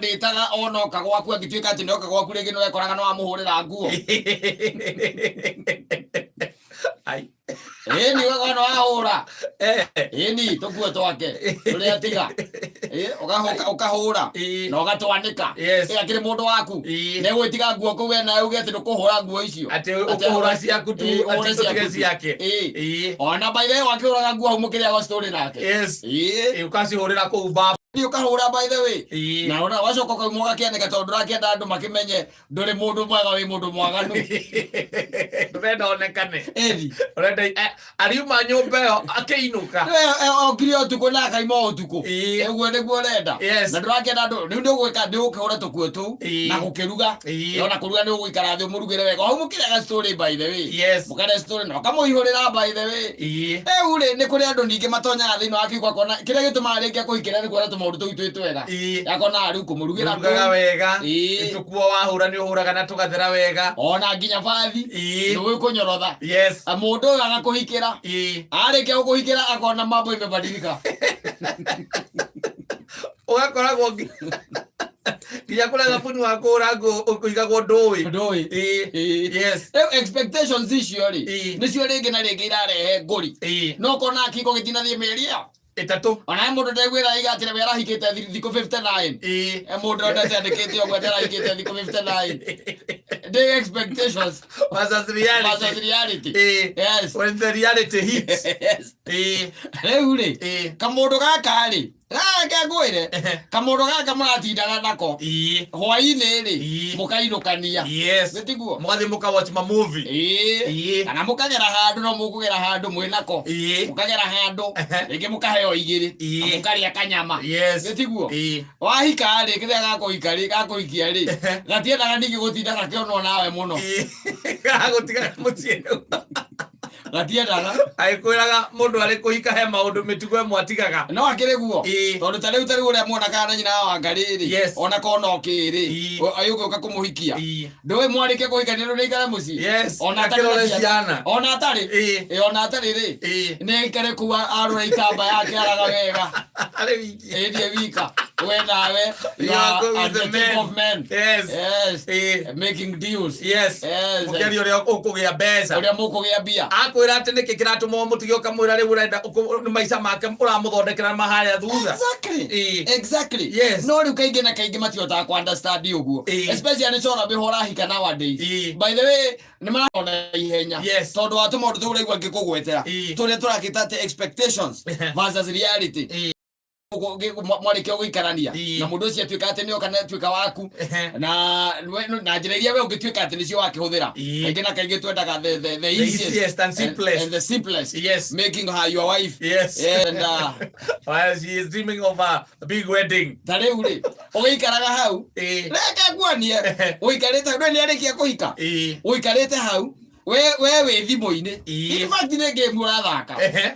Ndĩtaga ona oka gwaku angĩtuĩka atĩ nĩoka gwaku rĩngĩ nĩwekoraga nĩwamũhũrĩra nguo. Ai. Ĩni wega nĩwahũra. Eh. Ĩni tũkuo twake tũrĩa tiga. Ĩ, ũkahũka ũkahũra na ũgatwanĩka. Yes. Ĩ, akĩrĩ mũndũ waku. Nĩegwĩtiga nguo kũu we nawe uge atĩ ndũkũhũra nguo icio. Atĩ ũkũhũra ciaku tu, Ĩ, atĩ ũhũre ũtige ciaku tu. ciake. Ĩ. Ĩ. Ona by the way wakĩhũraga nguo hau mũkĩrĩaga story nake. Yes. Ĩ. Ĩ, ũkacihũrĩra kũu bafu. Thiĩ ũkahũra by the way. Ĩĩ. Na ona wacoka ũkauma ũgakĩanĩka tondũ ndũrakĩenda andũ makĩmenye ndũrĩ mũndũ mwega wĩ mũndũ mwaganu. Ndũrenda onekane. Ĩthi. Ũrenda ariuma nyũmba ĩyo akĩinũka. Okire ũtukũ na akaima o ũtukũ. Ĩĩ. Ũguo nĩguo ũrenda. Yes. Na ndũrakĩenda andũ rĩu nĩũgwĩka nĩũgũkĩhũra tũkuo tũu Ĩĩ. na gũkĩruga. Ĩĩ. Ona kũruga nĩũgũikara thĩ ũmũrugĩre wega. Hau mũkĩrĩaga story by the way. Yes. Mũkarĩa story na ũkamũihũrĩra by the way. Ĩĩ. Rĩu rĩ nĩ kũrĩ andũ ningĩ matonyaga thĩinĩ wa kĩhiko akona kĩrĩa gĩtũmaga rĩngĩ akũhikĩra nĩ kuona tũmaũndũ tũu twĩ twega. Ĩĩ. Akona rĩu kũmũrugĩra Ũrugaga kũu. wega. Ĩĩ. Tũkuo wahũra nĩ ũhũraga na tũgathera wega. Ona nginya bathi Ĩĩ. nĩ kũnyorotha. Yes. Na Mũndũ ũyũ agakũhikĩra. Ĩĩ. Arĩkia gũkũhikĩra akona mambo imebadilika. Ũgakoragwo nginya kũrĩa thabuni wa kũhũra nguo ũigagwo ndũĩ. Ndũĩ. Ĩĩ. Ĩĩ. Yes. Rĩu expectations icio rĩ Ĩĩ. nĩcio rĩngĩ na rĩngĩ irarehe ngũri. Ĩĩ. No ũkona kĩhiko gĩtinathiĩ mĩeri ĩyo. Ĩtatũ. Ona he mũndũ ndegwĩra aiga atĩ we arahikĩte thikũ 59. Ĩĩ. He mũndũ ndonete andĩkĩte ũguo atĩ arahikĩte thikũ 59. Ndĩ expectations Versus reality. versus reality. Ĩĩ. Yes. When the reality hits. Yes. Ĩĩ. Rĩu rĩ Ĩĩ. kamũndũ gaka rĩ reke ngwĩre kamũndũ gaka mũratindaga nako Ĩĩ. hwainĩ rĩ Ĩĩ. mũkainũkania Yes. Nĩ tiguo? Mũgathiĩ mũka watch ma movie. Ĩĩ. Ĩĩ. Kana mũkagera handũ no mũkũgera handũ mwĩ nako. Ĩĩ. Mũkagera handũ rĩngĩ mũkaheo igĩrĩ Ĩĩ. na mũkarĩa kanyama. Yes. Nĩ tiguo? Ĩĩ. Wahika rĩ kĩrĩa gakũhika rĩ gakũhikia rĩ gatiendaga ningĩ gũtinda gakĩonwo nawe mũno. Ĩĩ. Gagũtiga mũciĩ rĩu. Gatiendaga. Agĩkwĩraga mũndũ arĩ kũhika he maũndũ mĩtugo ĩmwe atigaga. No akĩrĩ guo. Ĩĩ. Tondũ ta rĩu ta rĩu ũrĩa muonakaga na nyina wa Wangarĩ rĩ Yes. ona korwo no kĩ rĩ Ĩĩ. agĩũka kũmũhikia. Ĩĩ. Ndũĩ mwarĩkia kũhikania rĩu nĩaikare mũciĩ. Yes. Ona atarĩ Akĩrore na ciana. ciana. Ona atarĩ. Ĩĩ. Ĩ ona atarĩ rĩ. Ĩĩ. Nĩ aikare kũu arore itamba yake araga wega. Arĩ wiki. Ĩ ndiĩ wika. We nawe you You are are going at with the the tip men. of men. Yes. Yes. Ĩĩ. Making deals. Yes. Yes. Mũkĩaria ũrĩa ũkũgĩa mbeca. Ũrĩa mũkũgĩa mbia. Akwĩra atĩ nĩkĩ kĩratũma ũmũtige ũkamwĩra rĩu ũrenda nĩ maica make ũramũthondekera ma harĩa thutha. Exactly. Ĩĩ. Exactly. Yes. No rĩu kaingĩ na kaingĩ matihotaga kũ understand ũguo. Ĩĩ. Especially cora bĩho ũrahika nowadays. Ĩĩ. By the way, nĩ marona ihenya. Yes. Tondũ wa tũmaũndũ tũu ũraigua ngĩkũgwetera. Ĩĩ. Tũrĩa tũrakĩta atĩ expectations versus reality. Ĩĩ. Mwarĩkia gũikarania Ĩĩ. na mũndũ ũcio atuĩka atĩ nĩoka na atuĩka waku Ehe. na na njĩra iria we ũngĩtuĩka atĩ nĩcio wakĩhũthĩra. Ĩĩ. Kaingĩ na kaingĩ twendaga the easiest easiest and simplest. and the simplest. Yes. Making her your wife. Yes. And While she is dreaming of a big wedding. Ta rĩu rĩ ũgĩikaraga hau Ĩĩ. reke nguonie ũikarĩte hau ndũĩ nĩarĩkia kũhika Ĩĩ. ũikarĩte hau we we wĩ thimũ-inĩ. Ĩĩ. In fact nĩ game ũrathaka. Ehe.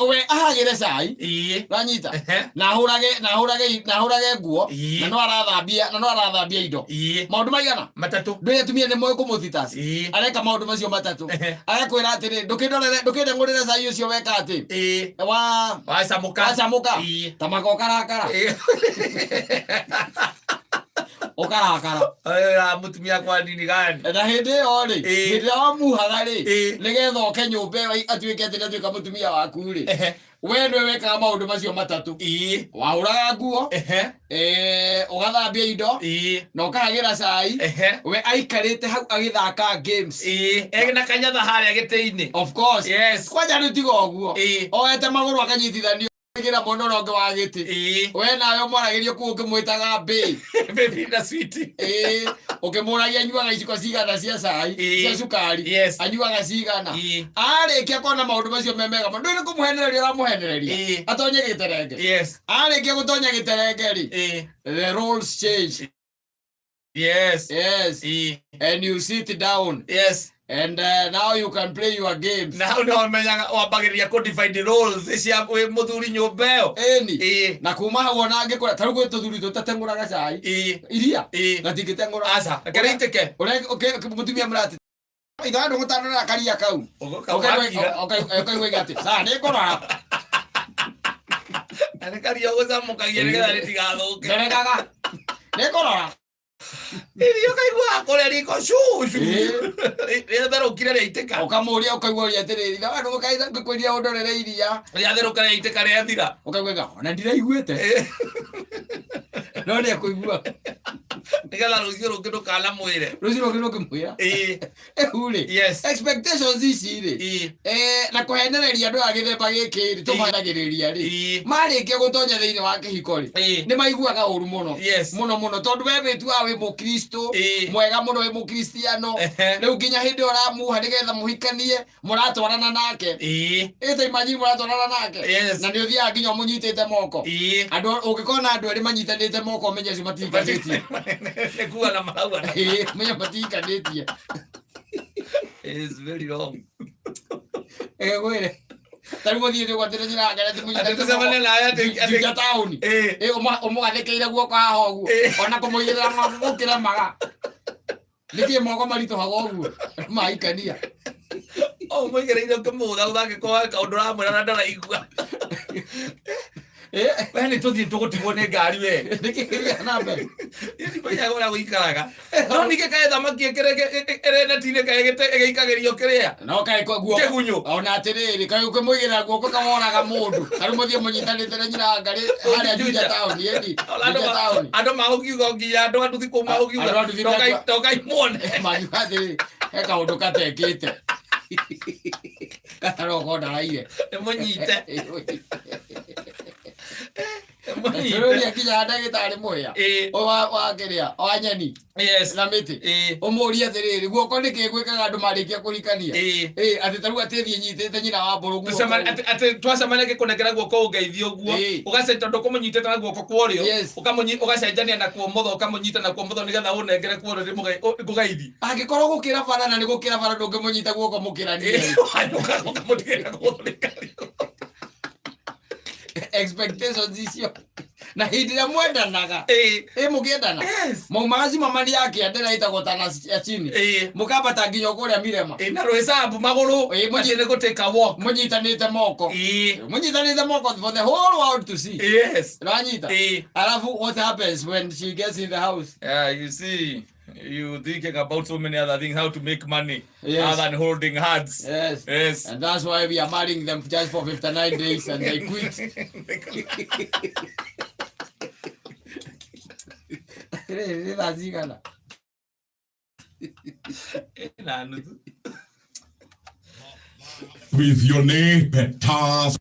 We ahagĩre cai Ĩĩ. wanyita Ehe. na ahũrage na ahũrage na ahũrage nguo Ĩĩ. na no arathambia na no arathambia indo. Ĩĩ. Maũndũ maigana? Matatũ. Ndũĩ atumia nĩ moĩ kũmũtitaci. Ĩĩ. Areka maũndũ macio matatũ. Ehe. Agakwĩra atĩrĩ ndũkĩndorere ndũkĩndengũrĩre cai ũcio weka atĩ Ĩĩ. wa Wacamũka. wacamũka Ĩĩ. ta maka ũkarakara. Ĩĩ. Ũkarakara. Ĩra mũtumia kwa nini gani? Na hĩndĩ ĩyo rĩ Ĩĩ. hĩndĩ ĩrĩa wamuhaga rĩ Ĩĩ. nĩgetha oke nyũmba ĩyo atuĩke atĩ nĩatuĩka mũtumia waku rĩ Ehe. we nĩwe wekaga maũndũ macio matatũ. Ĩĩ. Wahũraga nguo Ehe. ũgathambia indo Ĩĩ. na ũkahagĩra cai. Ehe. We aikarĩte hau agĩthaka games. Ĩĩ. Ena kanyatha harĩa gĩtĩ-inĩ. Of course. Yes. Kwanja rĩu tiga ũguo Ĩĩ. oete magũrũ akanyitithanio gira mwena ũrĩa ũngĩ wa gĩtĩ. Ĩĩ. We nawe ũmwaragĩria kũu ũkĩmwĩtaga mbĩ. Baby na sweet. Ĩĩ ũkĩmũragia anyuaga iciko cigana cia cai Ĩĩ. cia cukari. Yes. Anyuaga cigana. Ĩĩ. Arĩkia kuona maũndũ macio me mega mũno ndũĩ nĩ kũmũhenereria ũramũhenereria Ĩĩ. atonye gĩterenge. Yes. Arĩkia gũtonya gĩterenge rĩ Ĩĩ. the roles change. Yes. Yes. Ĩĩ. And you sit down. Yes. And now you can play your games. Na hau nĩho ũmenyaga wambagĩrĩria kũ divide roles cia wĩ mũthuri nyũmba ĩyo. Ĩni. Ĩĩ. Na kuma hau ona angĩkora ta rĩu gwĩ tũthuri tũtateng'ũraga cai. Ĩĩ. Iria. Ĩĩ. Gatingĩteng'ũra. Aca, reke rĩitĩke. Ũrĩa mũtumia mũrati ithandũkũ tanora karia kau. Ũgoka wakira. Ũkaigua atĩ saa nĩ ngũrora. Na nĩ karia ũgũcamũkagia nĩgetha rĩtigathũke. Nderegaga nĩkũrora. Irio kaiguaga kũrĩa riko cucu. Ĩĩ. Rĩatherũkire rĩaitĩka. Ũkamũria, ũkaigua ũria atĩrĩrĩ, na ngĩkwĩria ũndorere iria. Rĩatherũka rĩaitĩka rĩathira. Ũkaigua ona ndiraiguĩte, no nĩ ekũigua. Nĩgetha rũciũ rũngĩ ndũkanamwĩre. Rũciũ rũngĩ ndũngĩmwĩra. Rĩu rĩ, expectations ici rĩ, na kũhenereria andũ a gĩthemba gĩkĩ rĩ, tũmahenagĩrĩria rĩ, marĩkia gũtonya thĩinĩ wa kĩhiko rĩ, nĩ maiguaga ũru mũno mũno mũno, tondũ we wĩtuaga wĩ mũkristo mwega mũno, wĩ mũkristiano. Rĩu nginya hĩndĩ ĩyo ũramuha nĩgetha mũhikanie, mũratwarana nake. Ĩta imagine mũratwarana nake na nĩ ũthiaga nginya ũmũnyitĩte moko. Andũ ũngĩkona andũ erĩ manyitanĩte moko, ũmenye acio matihikanĩtie. Nĩ kuana marauana. Ĩĩ, ũmenye matihikanĩtie. It's very wrong. Ĩgwĩre tarĩu mũthiĩte ũgwatĩre nyina ngara Atĩ tũcemanie nawe Juja taũni, ũmũgathĩkĩire guoko haha ũguo, ona kũmũigĩrĩra moko gũkĩremaga. Nĩkĩ moko maritũhaga ũguo mahikania? O mũigĩrĩire ũkĩmũgũtha ũthangĩkorwo weka ũndũ ũramwĩra na ndaraigua. We nĩ tũthiĩ tũgũtigwo nĩ ngari we. Nĩkĩ kĩrĩa na mbere? Niĩ ndimenyaga ũrĩa gũikaraga. No ningĩ kaĩ thamaki ĩrĩ neti-inĩ kaĩ ĩgĩikagĩrio kĩrĩa? No kaĩ kwa guoko. Kĩgunyũ. Ona atĩrĩrĩ, kaĩ ũkĩmũigĩrĩra guoko kaworaga mũndũ? Tarĩu mũthiĩ mũnyitanĩte na nyina ngarĩ harĩa Juja taũni, ĩni Ona andũ Juja taũni. Andũ magũkiuga, nginya andũ a nduthi kũu magũkiuga, Andũ a nduthi "Tokai muone." Mangiuga atĩrĩrĩ, he kaũndũ katekĩte gataroko ndaraire. Nĩ mũnyite. Nĩ mũnyite. Rũria nginya ndagĩtarĩ mũhĩa wa kĩrĩa wa nyeni na mĩtĩ, ũmũrie atĩrĩrĩ, guoko nĩkĩ gwĩkaga andũ marĩkia kũhikania? Ĩ atĩ tarĩu atĩ thiĩ nyitĩte nyina wa mbũrũ guoko. Atĩ twacemania ngĩkũnengera guoko ũngeithie ũguo. Ũgace tondũ kũmũnyitĩte na guoko kwa ũrĩo, ũgacenjania na kwa ũmotho, ũkamũnyita na kwa ũmotho nĩgetha ũnengere kwa ũrĩo ngũgeithie. Angĩkorwo gũkĩra bara na nĩ gũkĩra bara, ndũngĩmũnyita guoko mũkĩranie. Wanyũka ũkamũtigĩra gũthũrĩka. Expectations icio na hĩndĩ ĩrĩa mwendanaga, ĩ mũkĩendana, maumaga cimamani ya kĩandera ĩtagwo tana ya chini, mũkambata nginya kũrĩa Mirema. Ĩĩ, na rwĩcambu magũrũ. Atĩ nĩ gũtake a walk. Mũnyitanĩte moko. Mũnyitanĩte moko for the whole world to see. Ũranyita? Alafu what happens when she gets in the house? Yeah, you see, you thinking about so many other things, how to make money, other than holding hands. And that's why we are marrying them just for 59 days and they quit. Rĩrĩ nĩ thaa cigana? Na nuthu. With your name, Petars.